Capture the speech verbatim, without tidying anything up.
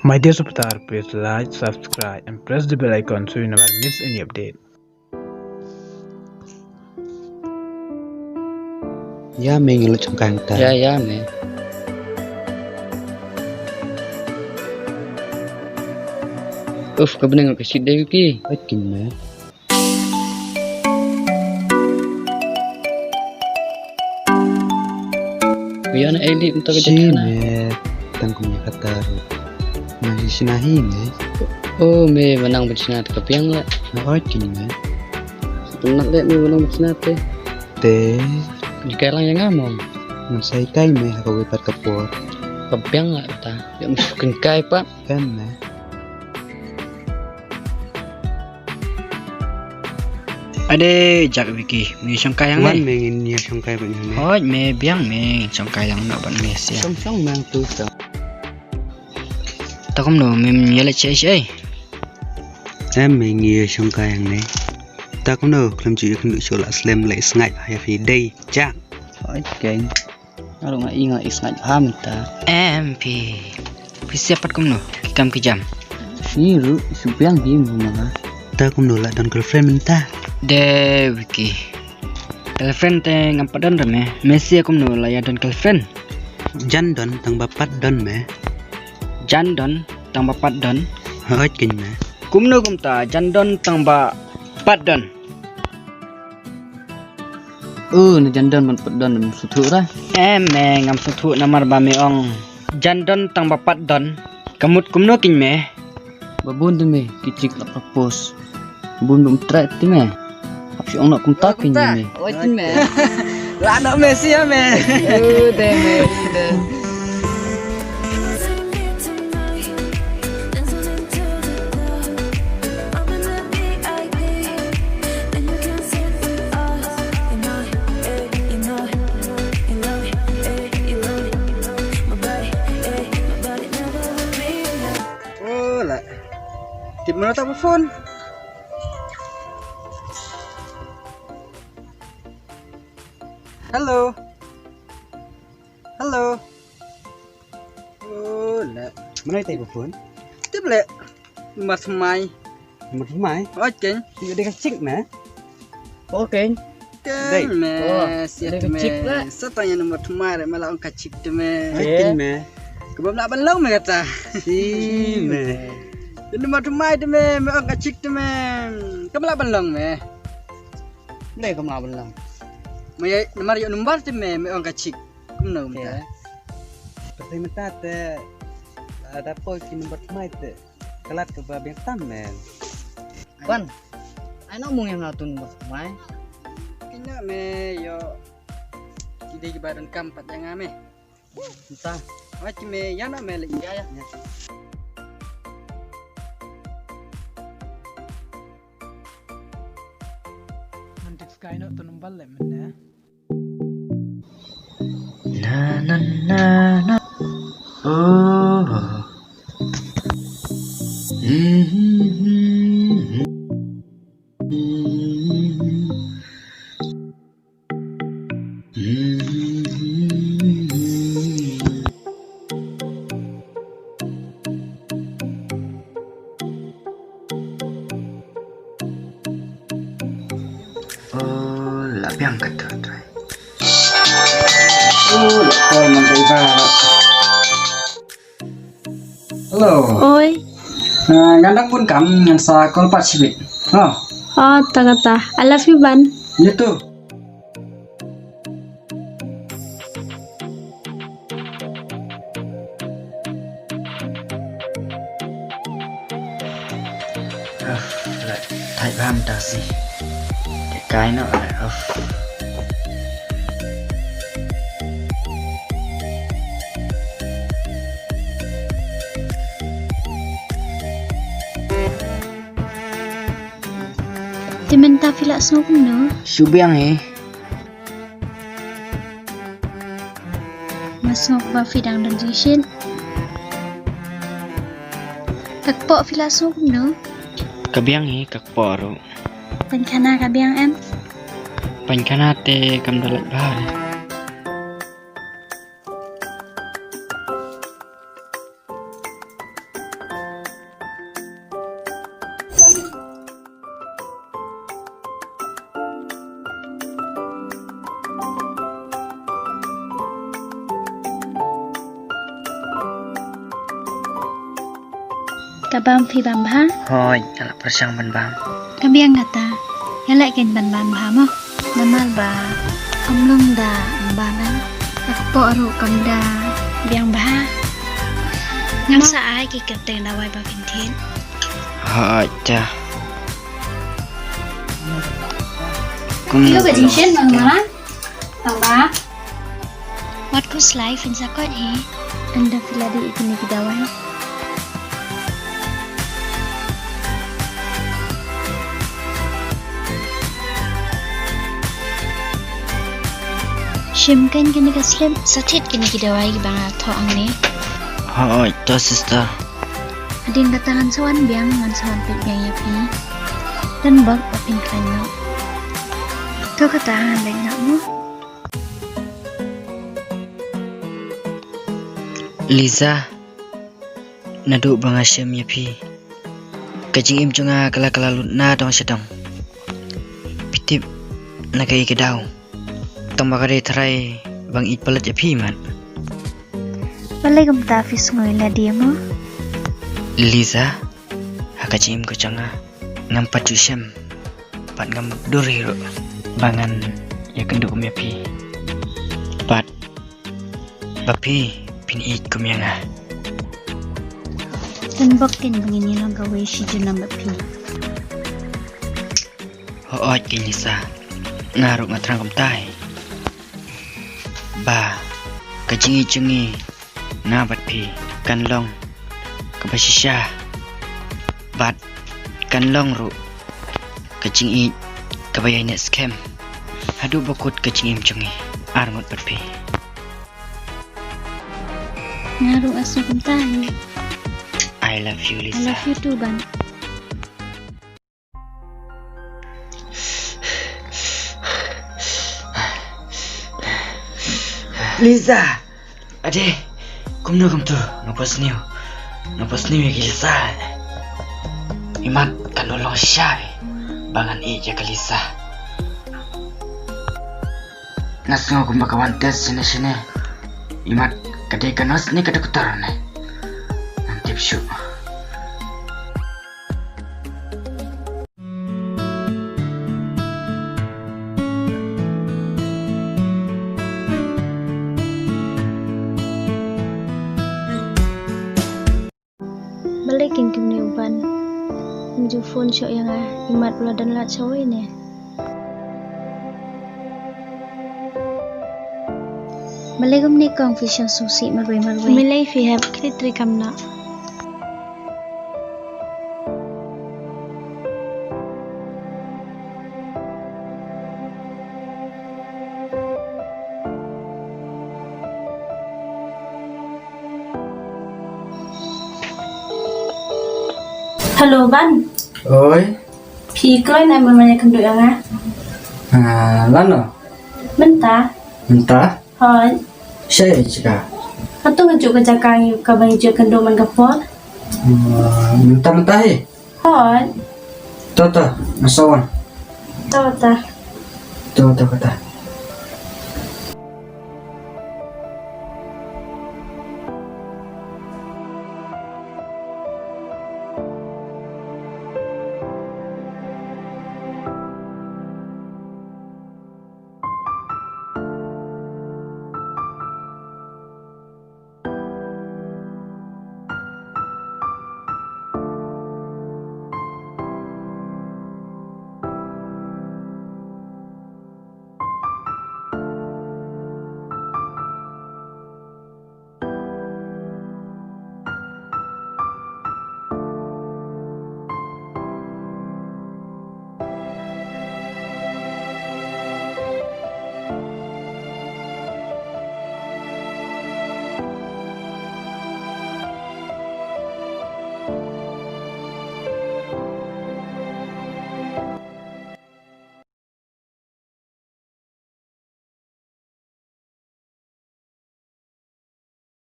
My dear supporter, please like, subscribe and press the bell icon so you never miss any update. Ïa me ngi lut shongkai mynta. Ïa, ïa me. Uf, ka bneng ka shit dei ki. Oi kin me. Ïa na edit mynta ka jaka na. Shi me, tang kum ïa kata ruh. Nang shi shna hi me. Oh me, ba nang ba shna te ka biang la. Na oi kin me. Pynnak leh me ba nang ba shna te. Te. Jaka lang ïa nga mo. Nang sai kai me ha kawei pat ka por. Ka biang la ta. Ïa me shi kynkai pat. Kan me. Ade, jak Vicky, me shongkai ïa me. Wan me ngin ïa shongkai bad me. Hooid me, biang me, shongkai ïa nga bad me sia. Shong shong me tu shong. Ta kumno, me ïa leit shaei shaei? Em me ngi ïa shongkai ïa me. Ta kumno, khlem ju ïa kynduh shuh la slem leit sngaid ha ïa phi dei, jak. Hooid keiñ. Nga ruh nga i nga i sngaid bha mynta. Em phi. Phi siap pat kumno? Ki kam ki jam. Ngi ruh shu biang hi mynta. Ta kumno la don girlfriend mynta? De Vicky. Girlfriend te ngam pat don re me. Me sia kumno la ïa don girlfriend? Jan don tang ba pat don me. Jan don tang ba pat don. Hooid keiñ me. Kumno kumta jan don tang ba pat don. Uh, na jan don ban pat don, ngam sngewthuh ra. Em me, ngam sngewthuh namar ba me ong jan don tang ba pat don. Ka mut kumno keiñ me? Ba bun te me ki chik la propose. Bun bun trai te me. Hap shi ong na kumta keiñ me. Oi keiñ me. La no me sia me. Uh, de me, de. Oh, la. Tip mano ta phone? Hello. Hello. Oh, la. Mano ita ibu phone? Tip le. Number thymmai. Number thymmai? Oi keiñ. Yu dei ka chik me? Oi keiñ. Keiñ me. Sia me. Sa tang ïa number thymmai re me la ong ka chik te me. Oi keiñ me. Ka bym lah ban long me kata. Shi me. Number thymmai te me, me ong ka chik te me. Ka bym lah ban long me. Dei ka bym lah ban long. Me ïa number, ïa number te me, me ong ka chik. Kumno mynta? Pyrthei mynta te, ah, da poi ki number thymmai te ka lad kaba biang tam me. Wan. Ai noh mung ïa nga tu number thymmai. Kine me ïoh ki dei kiba donkam pat ïa nga me. Mynta. Ai ki me ïa noh me leh ïa ïa. Ngan text kai noh tu number leh mynne. Na, na, na, na. Oh. Oh, la biang ka tu tu. Oh, la call man kai ba. Hello. Oi. Ah, ngan dang bun kam, ngan sa call pat shibit. Oh. Oh, ta kata. I love you, Ban. You too. Uf, la thait bha mynta shi. Te kai noh la, uf. Te mynta phi la sngew kumno? Shu biang hi. Nga sngew ba phi dang don jingshit. Ka kpoh phi la sngew kumno? Ka biang hi ka kpoh ruh. Paikhana ka biang em? Paikhana te kam da lait bha. Ka bam phi bam bha? Hooid, nga la pyrshang ban bam. Ka biang kata, ïa leh kein ban bam bha mo. Namar ba ym long da bam. Ka kpoh ruh kam da. Biang bha. Ngam sa ai ki kyrteng dawai ba phin thied. Hooid ta. Kum ïa ka jingshen mang malan. Tang ba. Wat khuslai, phin sa koit hi. Ynda phi la dih ïa kine ki dawai. Shim kein kane ka slip, sa thied kine ki dawai kiba nga thoh hangne. Hooid, to sister. Hadien kata ngan sa wan biang, ngan sa wan peit biang ïa phi. Don bok ba phin khlaiñ noh. To kata ngan leit noh mo. Liza, naduh ba nga shem ïa phi, ka jingim jong nga ka la ka la lut na dong sha dong. Phi tip na kaei ka daw? Tang ba ka dei tharai ba nga ïeit palat ïa phi mat. Balei kumta phi sngew ïa lade mo? Liza, ha ka jingim ka jong nga ngam pat ju shem bad ngam dur hi ruh ba ngan ïakynduh kum ïa phi. Bad ba phi phin ïeit kum ïa nga. Don bok kein ba ngin ïalong kawei shi junom bad phi. Hooid kein Liza, nga ruh nga thrang kumta hi. Ba ka jingïeit jong ngi nga bad phi kan long kaba shisha bad kan long ruh ka jingïeit kaba ïaineh skhem haduh ba kut ka jingim jong ngi arngut bad phi. Nga ruh nga sngew kumta hi. I love you, Liza. I love you too, Ban. Liza, ade, kumno kumto, nga poi sniew, nga poi sniew ïa ka Liza. Imat kan long shisha ba ngan ïeit ïa ka Liza. Nga sngew kumba ka wan test shane shane. Imat ka dei ka nurse ne ka doktor ne? Ngam tip shuh. Balei kein kumne u Ban? Ym ju phone shuh ïa nga, imat u la don lad shawei ne? Balei kumne kong phi shong sngewsih marwei marwei? Balei phi hap kri tri kam na? Hello, Ban. Oi. Phi kloi na mynta ïakynduh ïa nga? Ah, lano? Mynta. Mynta? Hooid. Shaei jaka? Hato nga ju ka jaka ngi kaba ngi ju ïakynduh man ka por. Ah, mynta mynta hi. Hooid. To to, nga sa wan. To to. To to kata.